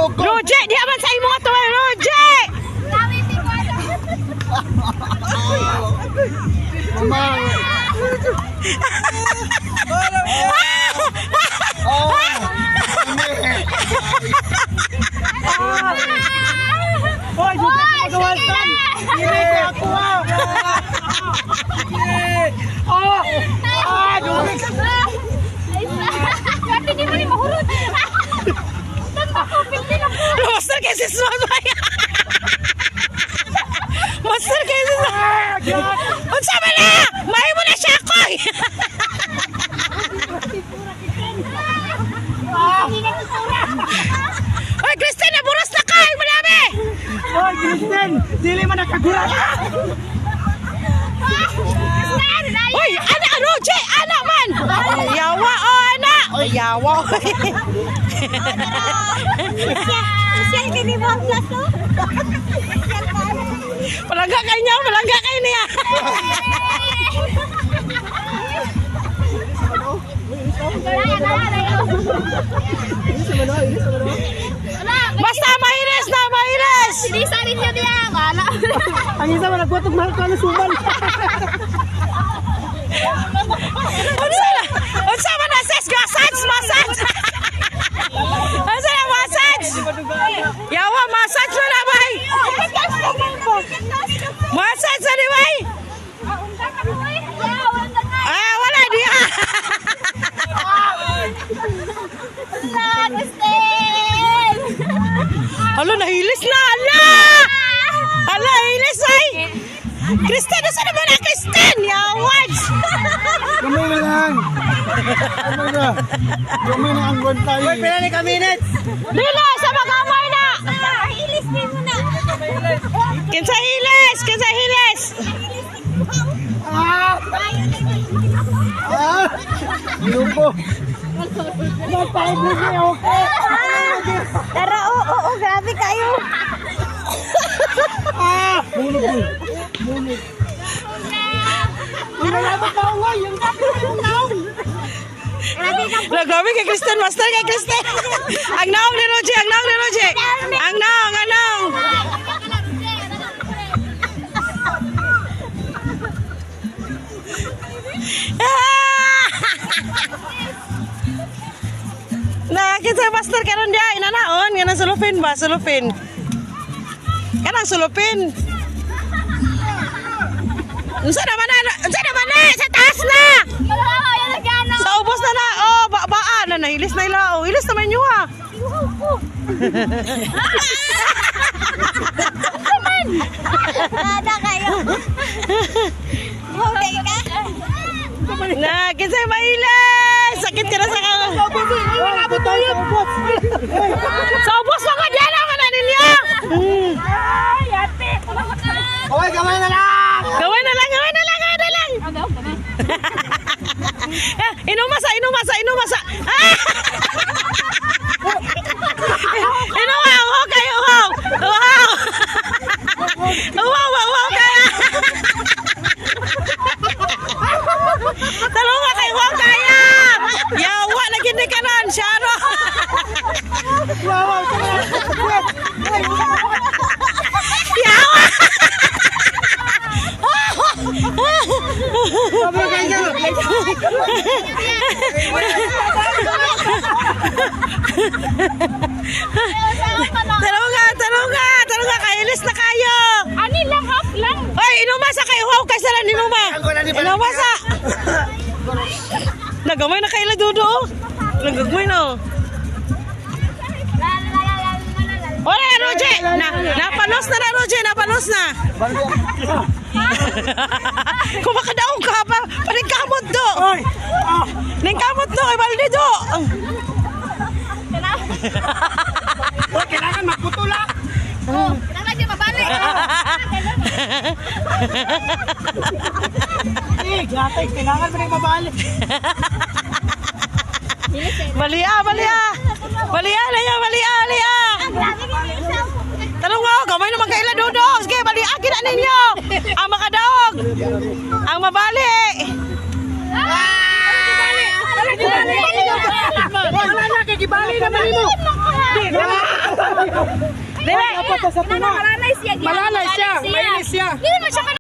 Ko. Roger, di man sa imo ato, eh, Roger. Mama. Oh. Hoy, suka magawasan. Dili ko ako ah. Oh! Ah, dumi. Grabe, di mo ni mahurot. Master kay sis Mama. Master kay sis. Unsa man na? Mahimo na siya ako. Oy, Kristen, naburos na ka. Ay, madami. Hoy, Kristen, dili man nakagura. Oy, ana, Roger, ana man. Yawa, oh, ana. Yawa. Siya, hindi mo ang plato. Palangga kay niya, palangga kay niya. Basta mahiris na, mahiris. Hindi sa rin niya diya. Wala. Ang isa man nagbuhat og mahal ka na suman. Unsa na? Unsa man na sis? Massage, massage. Unsa na massage? Yawa, massage na na bay. Massage na ni bay. Ah, wala di ah. Hala, nahilis na. Hala! Hala, hilis ay. Kristen, unsa naman na Kristen? Yawa. Gamay na lang. Gamay na. Gamay na ang buwan tayo. Hoy, pila ni ka minutes? Dili, sa magamay na. Hilis din mo na. Kinsa hilis? Kinsa hilis? Ah! Lupo. Tara, oo, oo, grabe kayo. Ah! Mulog mo. Mulog. Pinalabat na ako, yung yung naong. Grabe ka. La, grabe kay Kristen, master kay Kristen. Ang naong ni Roger, ang naong ni Roger. Ang naong, ang naong. Ah! Na, kinsa master karon dia inanaon nga sulupin ba, sulupin. Kanang sulupin. Unsa naman na? Unsa naman na? Sa taas na. Sa ubos na na. Oh, ba baa na nahilis na ila. Oh, hilis naman niyo ah. Ada kayo. Huli ka. Na, kinsay mahilis. Sakit ka na sa ka. Abot tayo. Abot. Sa ubos mga diyan ang na ninyo. Ay, ate. Hoy, gamay na lang. Gawin na lang, gawin na lang, gawin na lang. Eh, inuma sa, inuma sa, inuma sa. Ah! Inuma, uhaw kayo, uhaw. Uhaw. Uhaw, uhaw kayo. Talunga kayo, uhaw kaya. Yawa, lagi ni kanon, Sharo. Wow, Yawa. Sabi kayo. Talunga, talunga, talunga, kailis na kayo. Ani lang, half lang. Oy, inuma sa kayo. Wow, kay sila inuma. Inuma sa. Nagamay na kaila dudo. oh. Nagagmay na. Oh. La, la, la, la, la, la, la. Wala na, Roger. Na, napalos na na, Roger. Napalos na. Kung makadaong ka pa, paningkamot do. Hoy. Ah. Ningkamot do, kay Baldi do. Hoy, kailangan magputula. Oh, kailangan siya mabalik. Eh, gatay, kailangan mo na mabalik. Balia, balia. Balia na yan, balia, balia. Grabe kayo isa. Talong mo, gamay naman kaila dudo. Sige, balia, gina ninyo. Ang makadaog. Ang mabali. Wala na, kay gibali naman nimo. Dili. Dapat sa tuna. Malanay siya. Malanay siya. Mainis siya. Dili man siya.